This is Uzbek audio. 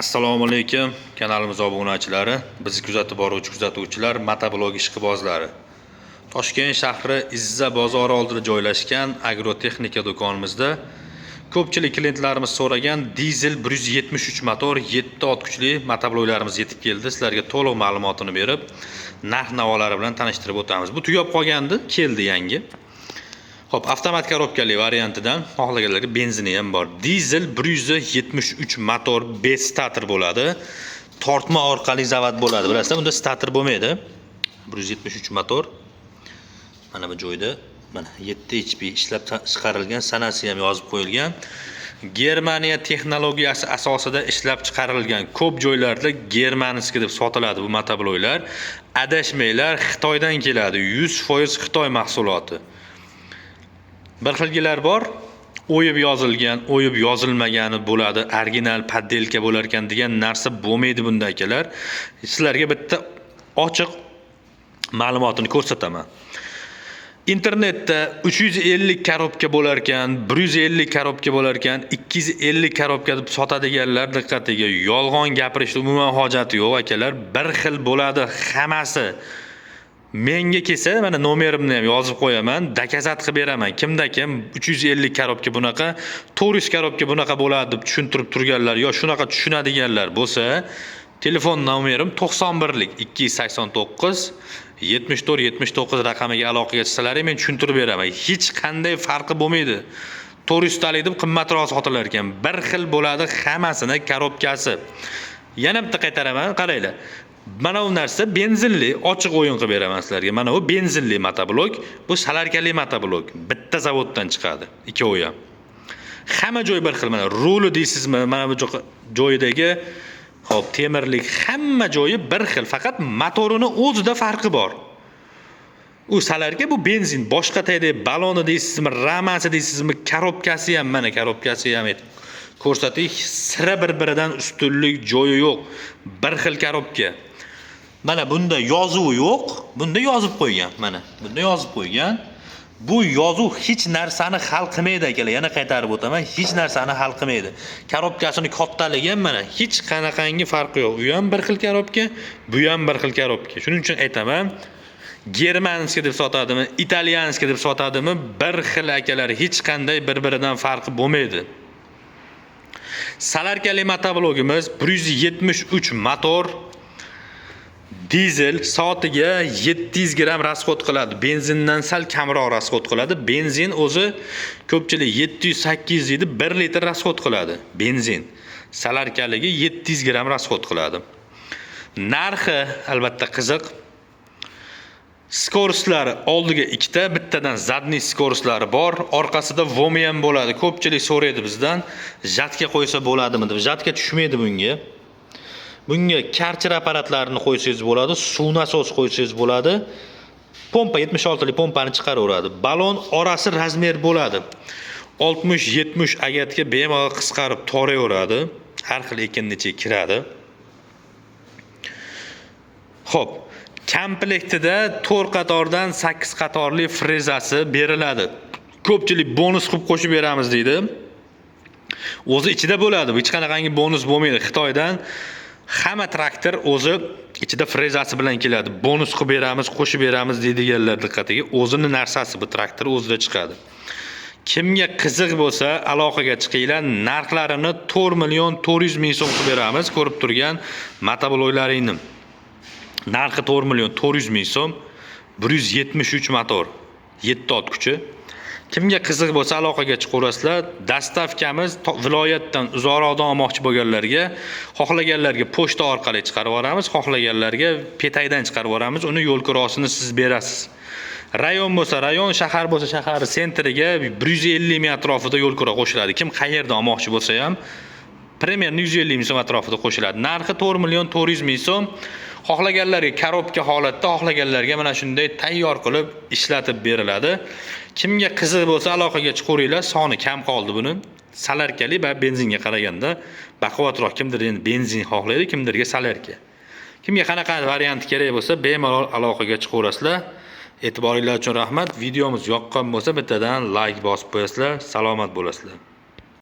Assalomu alaykum, kanalimiz obunachilari, bizni kuzatib boruvchi kuzatuvchilar, motoblog ishqibozlari. Toshkent shahri Izza bozori oldida joylashgan agrotexnika do'konimizda ko'pchilik klientlarimiz so'ragan dizel 173 motor 7 ot kuchli motobloklarimiz yetib keldi. Sizlarga to'liq ma'lumotini berib, narx-navolari bilan tanishtirib o'tamiz. Bu tugab qolgandi, keldi yangi. Xo'p, avtomat korobkali variantidan xohlaganlarga benzini ham bor. Dizel 173 motor 5 starter bo'ladi. Tortma orqali zavod bo'ladi. Bilasizlar, bunda starter bo'lmaydi. 173 motor. Mana bu joyda mana 7 HP ishlab chiqarilgan, sanasi ham yozib qo'yilgan. Germaniya texnologiyasi asosida ishlab chiqarilgan. Ko'p joylarda германский deb sotiladi bu motobloklar. Adashmanglar, Xitoydan keladi. 100% Xitoy mahsuloti. Bir xilgilar bor, o'yib yozilgan, o'yib yozilmagani bo'ladi, original, подделка bo'lar ekan degan narsa bo'lmaydi bunda, akalar. Sizlarga bitta ochiq ma'lumotini ko'rsataman. Internetda 350 korobka bo'lar ekan, 150 korobka bo'lar ekan, 250 korobka deb sotadiganlar diqqatiga, yolg'on gapirishni umuman hojati yo'q, akalar. Bir xil bo'ladi hammasi. Menga kelsa, mana nomerimni ham yozib qo'yaman, доказать qilib beraman. Kimda kim 350 korobka bunaqa, 400 korobka bunaqa bo'ladi deb tushuntirib turganlar yo shunaqa tushunadiganlar bo'lsa, telefon nomerim 91lik 289 74 79 raqamiga aloqaga chiqsalaring, men tushuntirib beraman. Hech qanday farqi bo'lmaydi. 400 talik deb qimmatroq sotilar ekan. Bir xil bo'ladi hammasini korobkasi. Yana bitta qaytaraman, qaranglar. Mana bu narsa benzinli, ochiq o'yin qilib beraman sizlarga. Mana bu benzinli motoblok, bu solarkali motoblok. Bitta zavoddan chiqadi, ikkovi ham. Hamma joy bir xil, mana ruli deysizmi, mana bu joyidagi, hop, temirlik, hamma joyi bir xil, faqat motorini o'zida farqi bor. U solarka, bu benzin, boshqa tayda baloni deysizmi, ramasi deysizmi, korobkasi ham, mana korobkasi ham aytib ko'rsatdik, sira bir-biridan ustunlik joyi yo'q. Bir xil korobka. Mana bunda yozuvi yo'q, bunda yozib qo'ygan, mana bunda yozib qo'ygan. Bu yozuv hech narsani hal qilmaydi, akalar, yana qaytarib o'taman, hech narsani hal qilmaydi. Korobkasini kattaligi ham mana hech qanaqangi farqi yo'q. U ham bir xil korobka, bu ham bir xil korobka. Shuning uchun aytaman, германский deb sotadimi, итальянский deb sotadimi, bir xil, akalar, hech qanday bir-biridan farqi bo'lmaydi. Solarkali motoblogimiz 173 motor dizel soatiga 700 gramm расход qiladi. Benzindan sal kamroq расход qiladi. Benzin o'zi ko'pchilik 700-800 deydi, 1 litr расход qiladi benzin. Solarkaligi 700 gramm расход qiladi. Narxi albatta qiziq. Скорость lari oldiga ikkita, bittadan задний скорость lari bor, orqasida ВОМ i ham bo'ladi. Ko'pchilik so'raydi bizdan, жатка qo'ysa bo'ladimi deb. Жатка tushmaydi bunga. Bunga karcher apparatlarini qo'ysangiz bo'ladi, suv nasos qo'ysangiz bo'ladi. Pompa, 76 lik pompani chiqaraveradi. Balon orasi размер bo'ladi. 60-70 agatga bemalol qisqarib toraveradi. Har xil ekinni ichiga kiradi. Xo'p, komplektida 4 qatordan 8 qatorli frezasi beriladi. Ko'pchilik bonus qilib qo'shib beramiz deydi. O'zi ichida bo'ladi, hech qanaqangi bonus bo'lmaydi. Xitoydan hamma traktor o'zi ichida frezasi bilan keladi. Bonus qilib beramiz, qo'shib beramiz deydiganlar diqqatiga, o'zini narsasi bu, traktor o'zida chiqadi. Kimga qiziq bo'lsa, aloqaga chiqinglar. Narxlarini 4 million 400 ming so'm qilib beramiz. Ko'rib turgan motobloklaringni narxi 4 million 400 ming so'm, 173 motor, 7 ot kuchi. Kimga qiziq bo'lsa, aloqaga chiqaverasizlar. Доставка miz viloyatdan uzoqroqdan olmoqchi bo'lganlarga, xohlaganlarga pochta orqali chiqarib yuboramiz, xohlaganlarga petaydan chiqarib yuboramiz. Uni yo'l kirosini siz berasiz. Rayon bo'lsa rayon, shahar bo'lsa shahar центр iga 150 ming atrofida yo'l kiro qo'shiladi. Kim qayerdan olmoqchi bo'lsa ham, примерно 150 ming so'm atrofida qo'shiladi. Narxi 4 million 400 ming so'm. Xohlaganlarga korobka holatda, xohlaganlarga mana shunday tayyor qilib ishlatib beriladi. Kimga qiziq bo'lsa, aloqaga chiqaveringlar. Soni kam qoldi buni. Solarkali va benzinga qaraganda baquvvatroq. Kimdir endi benzin xohlaydi, kimdirga solarka. Kimga qanaqa variant kerak bo'lsa, bemalol aloqaga chiqaverasizlar. E'tiboringlar uchun rahmat. Videomiz yoqqan bo'lsa, bittadan like bosib qo'yasizlar. Salomat bo'lasizlar.